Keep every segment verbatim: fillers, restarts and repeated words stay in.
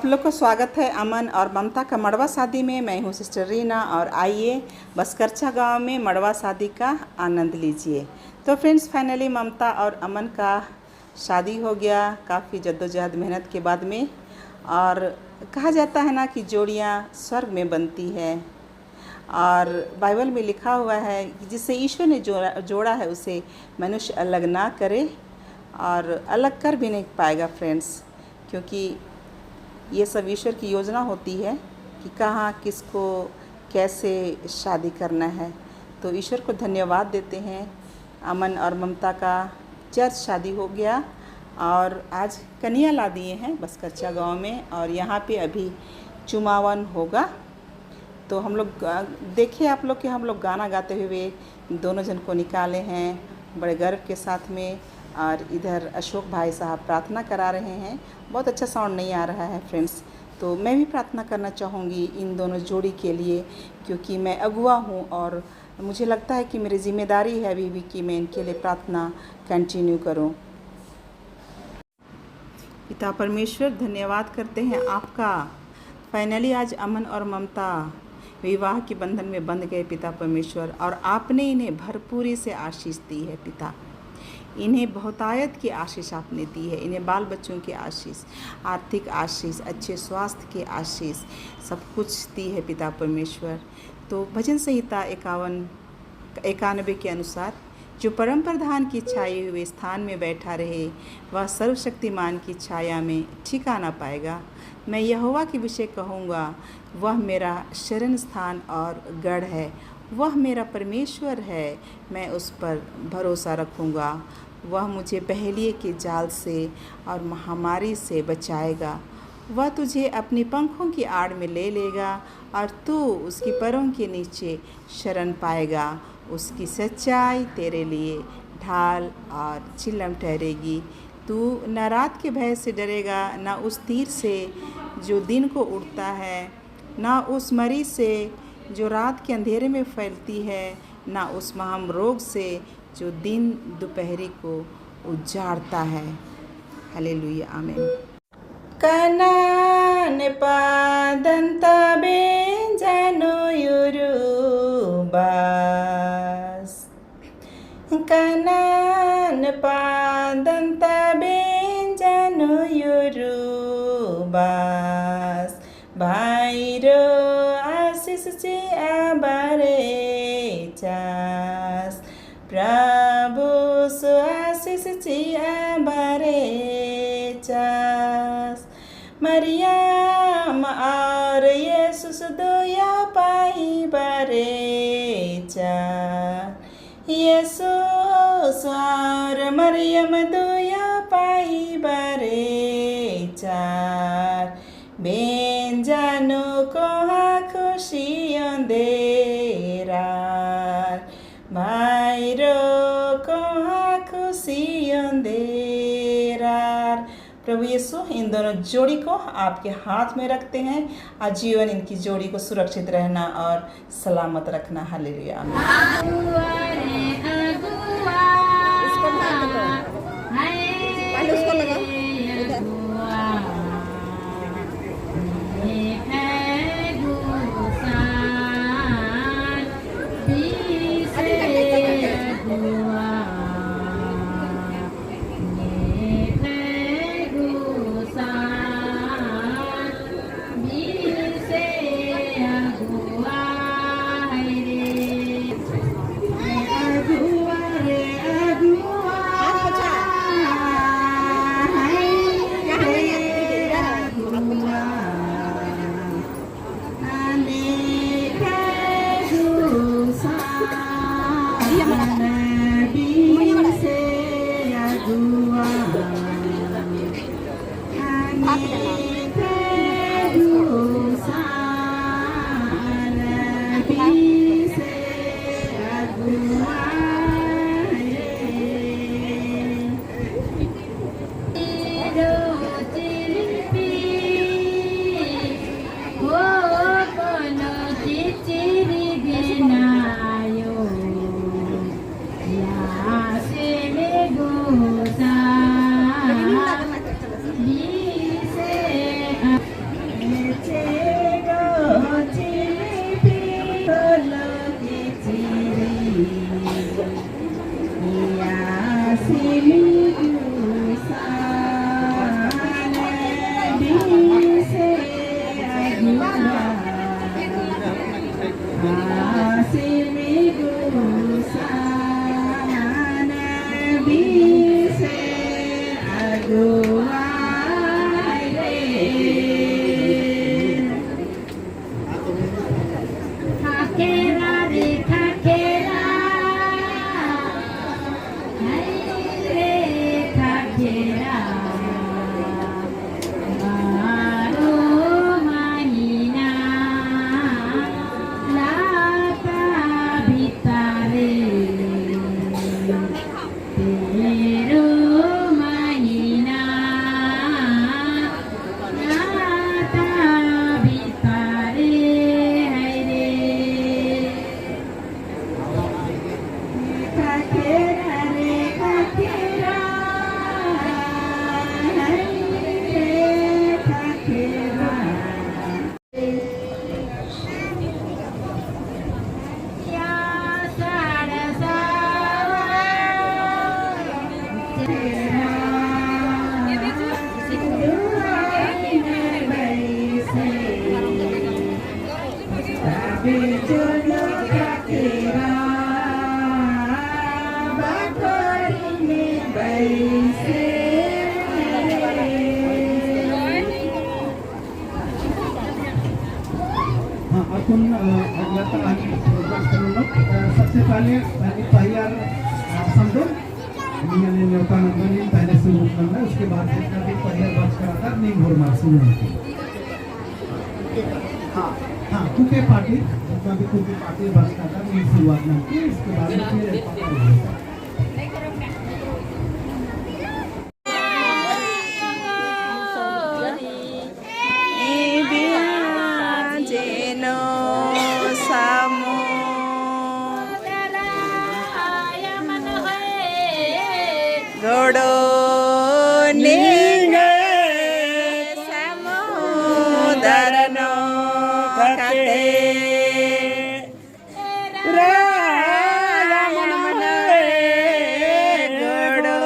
आप लोग को स्वागत है अमन और ममता का मड़वा शादी में। मैं हूँ सिस्टर रीना और आइए बसकरछा गांव में मड़वा शादी का आनंद लीजिए। तो फ्रेंड्स, finally ममता और अमन का शादी हो गया काफ़ी जद्दोजहद मेहनत के बाद में। और कहा जाता है ना कि जोड़ियाँ स्वर्ग में बनती है। और बाइबल में लिखा हुआ है कि जिससे ईश्वर ने जोड़ा, जोड़ा है, उसे मनुष्य अलग ना करे और अलग कर भी नहीं पाएगा फ्रेंड्स, क्योंकि ये सब ईश्वर की योजना होती है कि कहाँ किसको कैसे शादी करना है। तो ईश्वर को धन्यवाद देते हैं, अमन और ममता का चर्च शादी हो गया और आज कनिया ला दिए हैं बसकरछा गांव में और यहाँ पे अभी चुमावन होगा। तो हम लोग, अ, देखे आप लोग कि हम लोग गाना गाते हुए दोनों जन को निकाले हैं बड़े गर्व के साथ में। और इधर अशोक भाई साहब प्रार्थना करा रहे हैं। बहुत अच्छा sound नहीं आ रहा है फ्रेंड्स, तो मैं भी प्रार्थना करना चाहूँगी इन दोनों जोड़ी के लिए, क्योंकि मैं अगुआ हूँ और मुझे लगता है कि मेरी जिम्मेदारी है अभी भी कि मैं इनके लिए प्रार्थना continue करूँ। पिता परमेश्वर, धन्यवाद करते हैं आपका। Finally आज अमन और ममता विवाह के बंधन में बंध गए पिता परमेश्वर, और आपने इन्हें भरपूरी से आशीष दी है पिता। इन्हें बहुतायत की आशीष आपने दी है, इन्हें बाल बच्चों की आशीष, आर्थिक आशीष, अच्छे स्वास्थ्य की आशीष, सब कुछ दी है पिता परमेश्वर। तो भजन संहिता इक्यावन, इक्यानवे के अनुसार, जो परम प्रधान की छाई हुए स्थान में बैठा रहे, वह सर्वशक्तिमान की छाया में ठिकाना पाएगा। मैं यहोवा के विषय कहूँगा, वह मेरा शरण स्थान और गढ़ है, वह मेरा परमेश्वर है, मैं उस पर भरोसा रखूँगा। वह मुझे पहेलिये के जाल से और महामारी से बचाएगा। वह तुझे अपनी पंखों की आड़ में ले लेगा और तू उसकी परों के नीचे शरण पाएगा। उसकी सच्चाई तेरे लिए ढाल और चिल्लम ठहरेगी। तू न रात के भय से डरेगा, न उस तीर से जो दिन को उड़ता है, न उस मरी से जो रात के अंधेरे में फैलती है, न उस महाम रोग से जो दिन दोपहरी को उजाड़ता है। हालेलुया, आमीन। कनान पादन ता बेंजा नू उरुबास। कनान पादन ता बेंजा नू उरुबास। भाईरो आशीष चिआ बारे चास। प्रभु सु आशीष चिआ बारे चास। मरियम और येसुस दुया पाई बारे चास। येसुस और मरियम दुया पाई बारे चास। बेंजा नू कोहाँ खुशी ओन्देरार। भाईरो कोहाँ खुशी ओन्देरार। प्रभु यीशु इन दोनों जोड़ी को आपके हाथ में रखते हैं। आजीवन इनकी जोड़ी को सुरक्षित रहना और सलामत रखना। हालेलुया, आमीन। पहले उसको लगा, इधर। खखेरा रे खखेरा, हाय रे खखेरा, बारो महीना लाता भितरे। तेरो महीना नाता भितरे है रे। खखेरा रे खखेरा, है रे खखेरा। हाँ, अक्कुन, अ, अगला ता आगे program शुरू होना। अ, सबसे पहले पहले पहियार, अ, समझो, यानी न्योता नंबर नीम पहले शुरू करना, उसके बाद जितना भी पहियार बात करा था, नीम होरमार शुरू होना। हाँ, हाँ, कुके पाटिल, जितना भी कुके पाटिल बात करा था, नीम शुरुआत ना की, उसके बाद में फिर एक पाटिल होगा। गोड़ो निंग्है समुदर नू खते। राम नमः। गोड़ो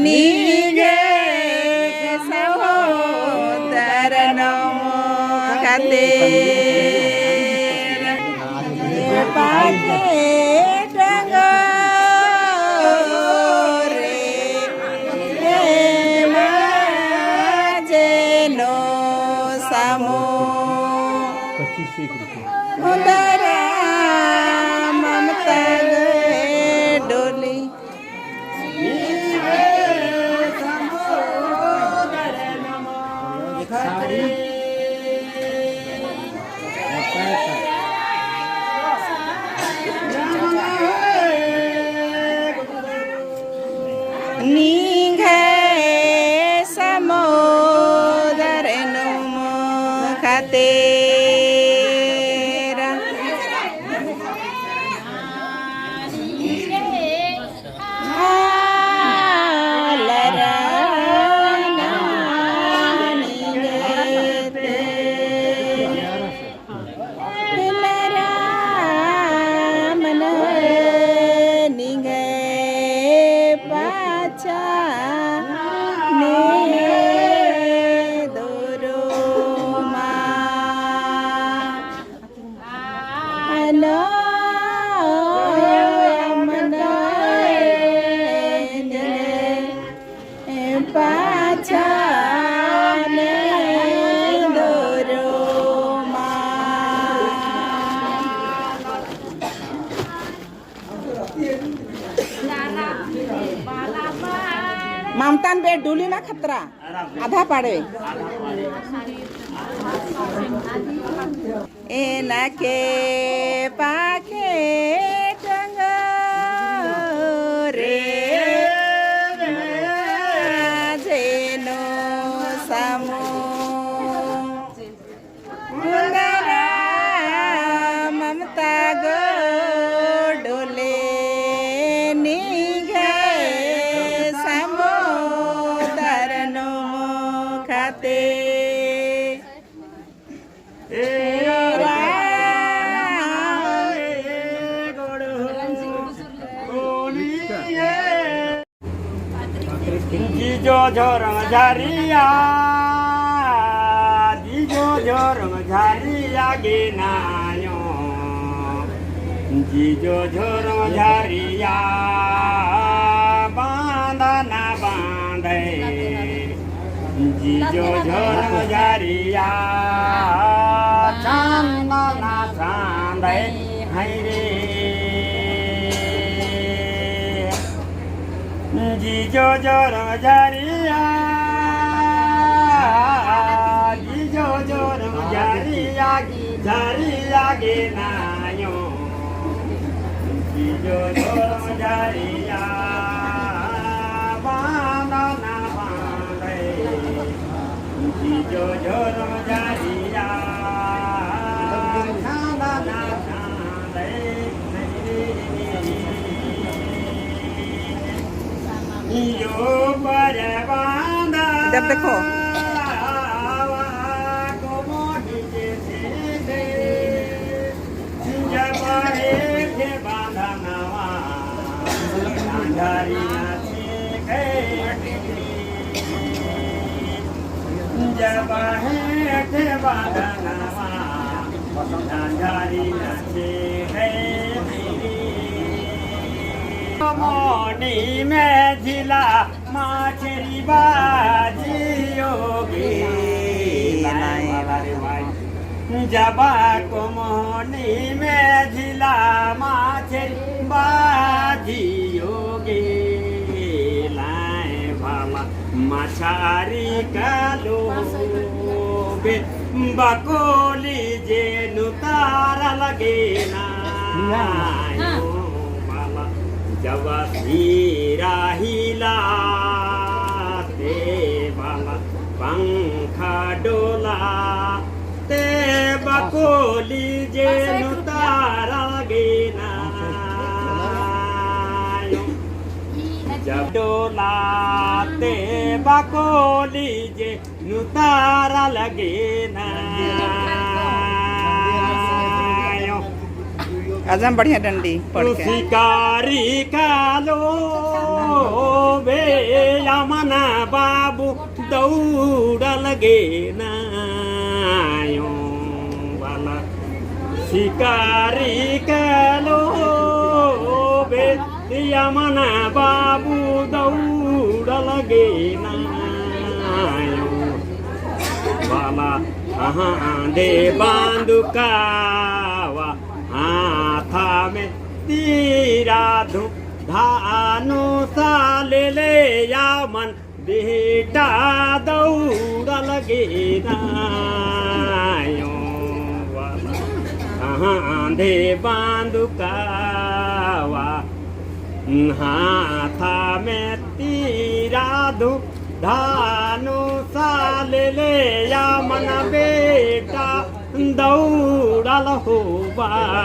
निंग्है सहोदर नू खते। पाके डंगोरे माजे नू समो। उंदरा ममता गे डोली। निंग्है समुदर नू खते। ममतान बे डुली ना खतरा। आधा पाड़े। एना के पाखे डंगोरे माजे नू समो। उंदरा ममता गो डोले निंग्है समुदर नू खते। जो झोरम झरिया, जिजो झोरम झरिया गे नायो। जिजो झोरम झरिया, बांधना बांधे। जिजो झोरम झरिया, चांदना चांदे। हई रे। जिजो झोरम झरिया, जिजो झोरम झरिया, झरिया गे नायो। जिजो झोरम झरिया, बांधना बांधे। जिजो झोरम झरिया, चांदना चांदे। इधर देखो। मोनी में झिला माछरी बाजियो गे। जबा को मोनी में झिला माछरी बाजियो गे। लाए बाबा मछारी कालो बे बकोली जे नुतारा लगे ना। बाला जब सीरा हिला ते बाला पंखा डोला ते बकोली जे नुतारा लगे ना। जब डोला ते बकोली जे नुतारा लगे ना। आजम बढ़िया डंडी पढ़ के। शिकारी कालो बे यमना बाबू दौड़ा लगे ना। बाला शिकारी कालो बे यमना बाबू दौड़ा लगे ना। बाला हांदे बांदुकावा हाथा में तीरा धु धानुसा लेले यमन बेटा दौड़ा लगे ना। बाला हांदे बांदुकावा हाथा में तीरा धु धानुसा लेले यमन बेटा दौड़ल हो बाबा।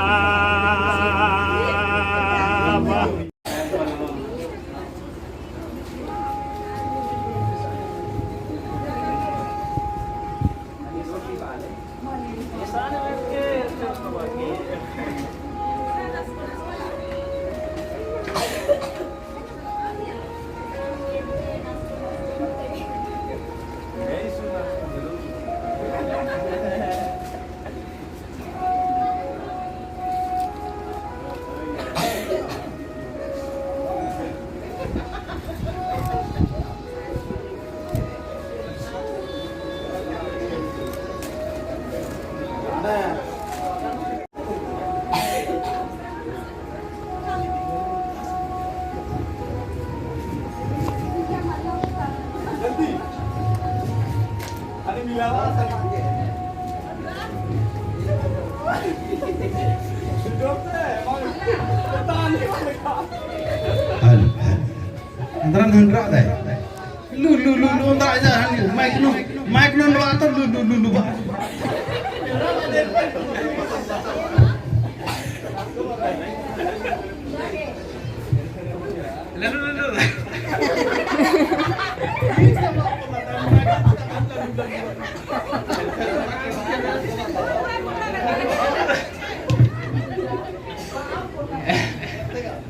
हेलो, हेलो। अंदरन हंडरा दे। लु, लु, लु, लु, अंदर आजा, हंडी, माइक नु, माइक नु, नु, आता, लु, लु, लु, लु, बा।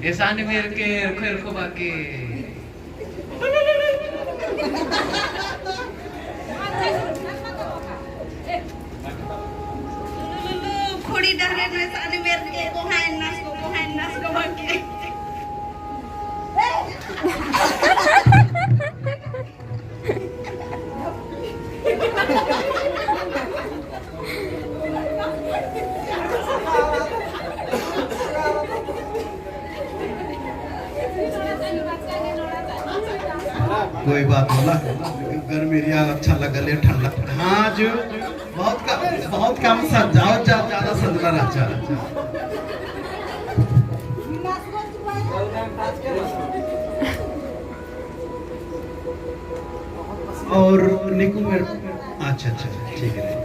एसानी मेर के एरखो एरखो बाके। कोई बात होला, गर्मी एरिया अच्छा लगा ले, ठंडा। हाँ जो बहुत कम, बहुत कम सजाओ, जा-, ज्यादा सजना रहचा। और निकु मेर, अच्छा, अच्छा, ठीक है।